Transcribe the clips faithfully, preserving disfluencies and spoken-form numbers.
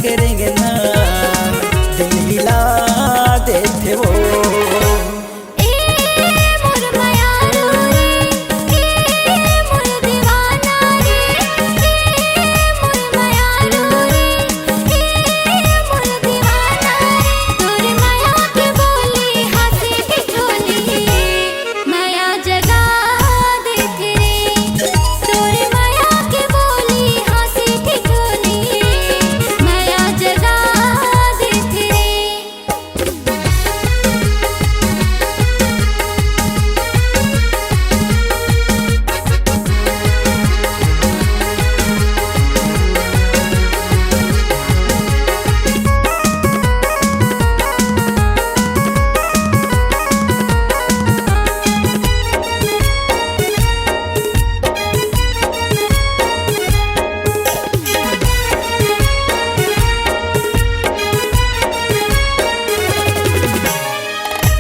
के रेंगना दिल हिला देथे वो। ए मोर मयारू रे, ए मोर दीवाना रे, ए मोर मयारू रे, ए मोर दीवाना रे। तोर मया के बोली, हंसी ठिठोली, मया जगा देथे रे। तोर मया के बोली, हंसी ठिठोली, मया जगा देथे रे।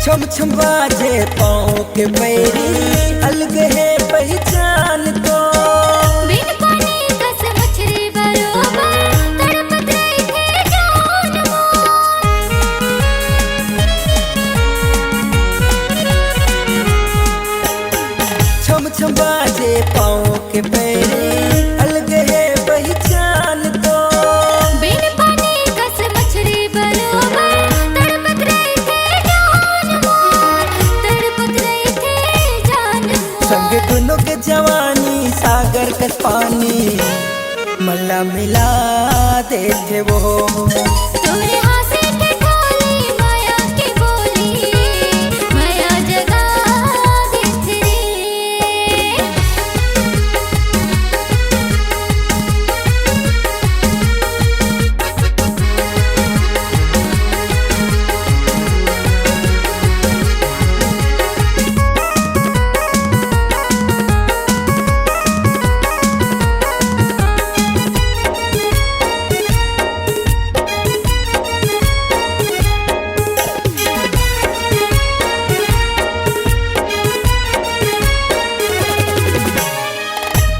छम छम बाजे पाँव के पैरी, अलग हे पहिचान तो। बिन पानी कस मछरी बरोबर, तड़पत रहिथे जान मोर। छम छम बाजे पाँव के पैरी, अलग हे पहिचान तो। बिन पानी कस मछरी बरोबर, तड़पत रहिथे जान मोर, तड़पत रहिथे जान मोर। संग दुनों के जवानी सागर कस पानी, मला मिला देथे वो। तोरे हंसी ठिठोली, मया के बोली, मया जगा देथे रे।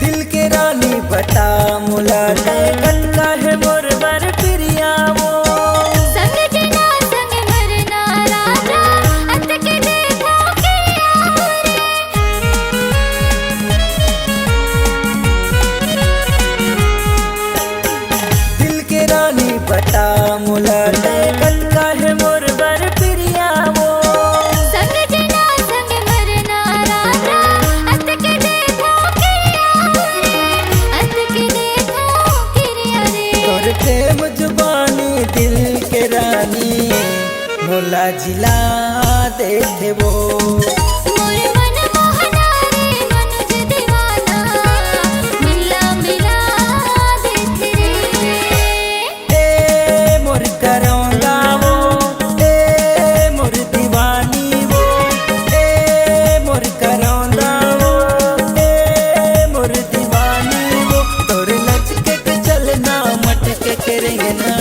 दिल के रानी बता मोला, तैं कतका हे मोर बर प्रिया वो। संग जीना संग मरना राजा, अतके दे धोखे आओ रे। दिल के रानी बता मोला, तैं कतका हे मोर बर प्रिया वो। संग जीना संग मरना राजा, अतके दे धोखे आओ रे, अतके दे धोखे रे। तोर प्रेम जुबानी दिल के रानी, मोला जिला देथे वो। मोर मन मोहना रे मनोज दीवाना, मिला मिला देथे रे। ए मोर करौंदा वो, ए मोर दीवानी वो, ए मोर करौंदा वो, ए मोर दीवानी वो। तोर लचके के चलना, मटके के रेंगना,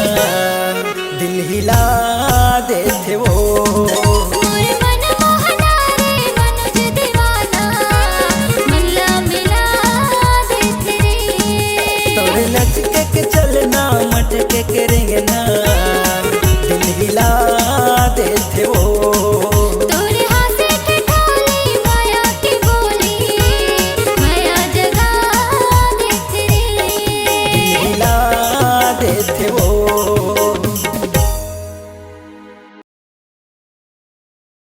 दिल हिला देथे वो। मोर मन मोहना रे मनोज दीवाना, मन ला मिला देथे रे। तोर लचके के चलना, मटके के रेंगना,